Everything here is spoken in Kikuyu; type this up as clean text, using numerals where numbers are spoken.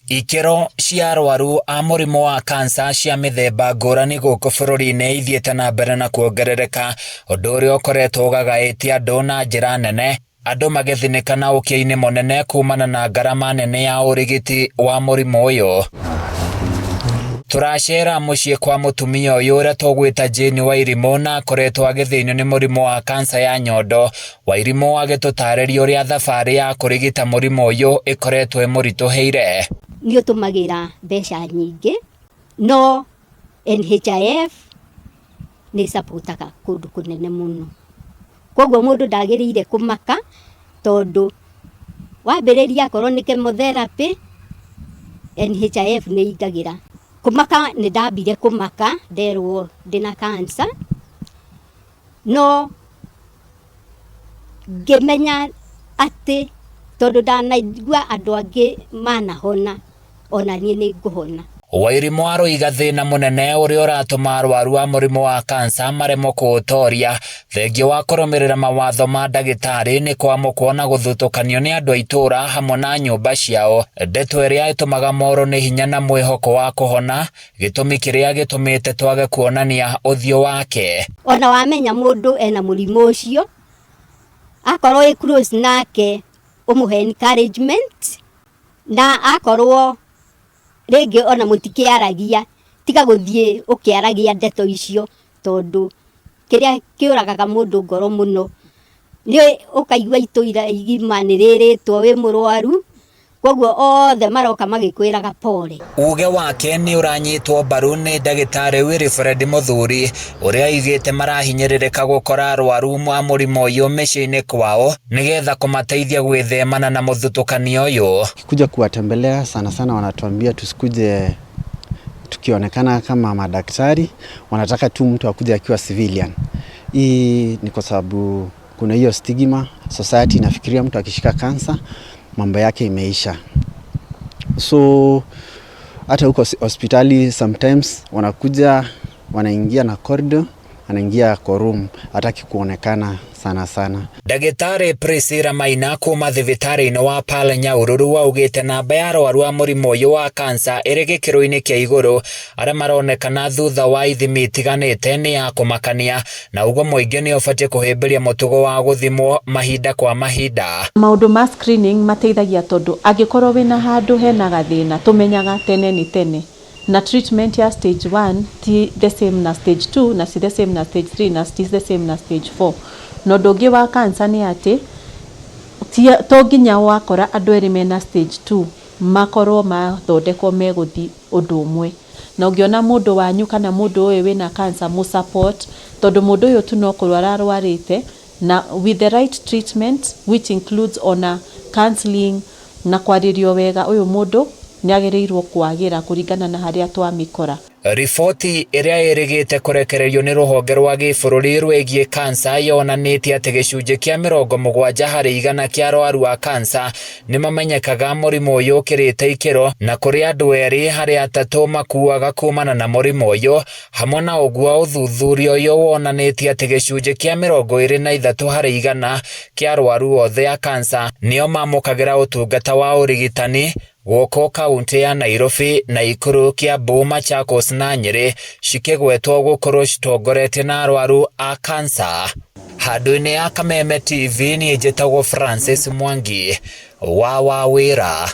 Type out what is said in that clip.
Ikĩro cia arwaru a mũrimũ wa kansa cia mĩthemba ngũrani gũkũ bũrũri-inĩ ithiĩte na mbere na kuongerereka, ũndũ ũrĩa ũkoretwo ũgagaĩtie andũ na njĩra nene, andũ magĩthinĩka na ũkĩa-inĩ mũnene kumana na ngarama nene ya ũrigiti wa mũrimũ ũyũ. Tũracera mũciĩ kwa mũtumia ũyũ ũrĩa tũgwĩta Jane Wairimũ na akoretwo agĩthĩnio nĩ mũrimũ wa kansa ya nyondo. Wairimũ agĩtũtarĩria ũrĩa thabarĩ ya kũrigita mũrimũ ũyũ ĩkoretwo ĩmũritũhĩire. Nĩ ũtũmagĩra mbeca nyingĩ no NHIF nĩ ĩcapotaga kũndũ kũnene mũno. Koguo mũndũ ndagĩrĩire kũmaka tondũ wambĩrĩria akorwo nĩ chemotherapy, NHIF nĩ ĩingagĩra. Kũmaka nĩ ndambire kũmaka nderwo ndĩna cancer, no ngĩmenya atĩ tondũ ndanaigua andũ angĩ manahona, ona niĩ nĩ ngũhona. Wairimũ aroiga thĩna mũnene ũrĩa ũratũma arwaru a mũrimũ wa kansa maremwo kũũtoria thengia wa kũrũmĩrĩra mawatho ma ndagĩtarĩ nĩ kwamũkwo na gũthutũkanio nĩ andũ a itũũra hamwe na nyũmba ciao, ndeto ĩrĩa ĩtũmaga morwo nĩ hinya na mwĩhoko wa kũhona, gĩtũmi kĩrĩa gĩtũmĩte twage kuonania ũthiũ wake. Ona wamenya mũndũ ena mũrimũ ũcio, akorwo wĩ close nake ũmũhe encouragement, na akorwo rĩngĩ ona mũtikĩaragia, tiga gũthiĩ ũkĩaragia ndeto icio tondũ kĩrĩa kĩũragaga mũndũ ngoro mũno nĩ ũkaigua itũra igima nĩ rĩrĩtwo wĩ mũrwaru, koguo othe maroka magĩkwĩraga pole. Uge wake nĩ ũranyitwo mbaru nĩ ndagĩtarĩ Wilfred Mũthuri ũrĩa oigĩte marahinyĩrĩrĩka gũkora arwaru a mũrimũ ũyũ mĩciĩ-inĩ kwao nĩgetha kũmateithia gwĩthemana na mũthutũkanio ũyũ. Kuja kuwatembelea sana sana wanatuambia tusikuje tukionekana kama madaktari, wanataka tu mtu akuje akiwa civilian. Hii ni kwa sababu kuna hiyo stigma, society inafikiria mtu akishika kansa mambo yake imeisha. So hata huko hospitali sometimes wanakuja wanaingia na corridor, anaingia kwa room, hataki kuonekana sana sana. Ndagĩtarĩ Priscilla Maina kuma thibitarĩ-inĩ wa Pearl Nyahururu augĩte namba ya arwaru a mũrimũ ũyũ wa kansa ĩrĩ gĩkĩro-inĩ kĩa igũrũ arĩa maronekana thutha wa ithimi itiganĩte nĩ ya kũmakania na ũguo mũingĩ nĩ ũbatiĩ kũhĩmbĩria mũtugo wa gũthimwo mahinda kwa mahinda. Maũndũ ma screening mateithagia tondũ angĩkorwo wĩna handũ hena gathĩna tũmenyaga tene nĩ tene, na treatment ya stage 1 ti the same na stage 2 na ti the same na stage 3 na ti the same na stage 4. Na ũndũ ũngĩ wa cancer nĩ atĩ to nginya wakora andũ erĩ mena stage 2 makorwo mathondekwo megũthiĩ ũndũ ũmwe. Na ũngĩona mũndũ wanyu kana mũndũ ũyũ wĩna cancer mũ support tondũ mũndũ ũyũ tu no kũrwara arwarĩte na with the right treatment which includes ona counseling na kwarĩrio wega ũyũ mũndũ nĩ agĩrĩirwo kwagĩra kũringana na harĩa twamĩkora. Riboti ĩrĩa ĩrĩgĩte kũrekererio nĩ rũhonge rwa gĩbũrũri rwĩgiĩ kansa yonanĩtie atĩ gĩcunjĩ kĩa 70% kĩa arwaru a kansa nĩ mamenyekaga mũrimũ ũyũ ũkĩrĩte ikĩro na kũrĩ andũ 2 harĩ 3 makuaga kumana na mũrimũ ũyũ. Hamwe na ũguo, ũthuthuria ũyũ wonanĩtie atĩ gĩcunjĩ kĩa 23% kĩa arwaru othe a kansa nĩo mamũkagĩra ũtungata wa ũrigitani gũkũ kaunti ya Nairobi, Nakuru, Kiambu, Machakos na Nyeri cikĩgwetwo gũkorwo citongoretie na arwaru a kansa. Handũ-inĩ ya Kameme TV niĩ njĩtagwo Francis Mwangi wa Wawĩra.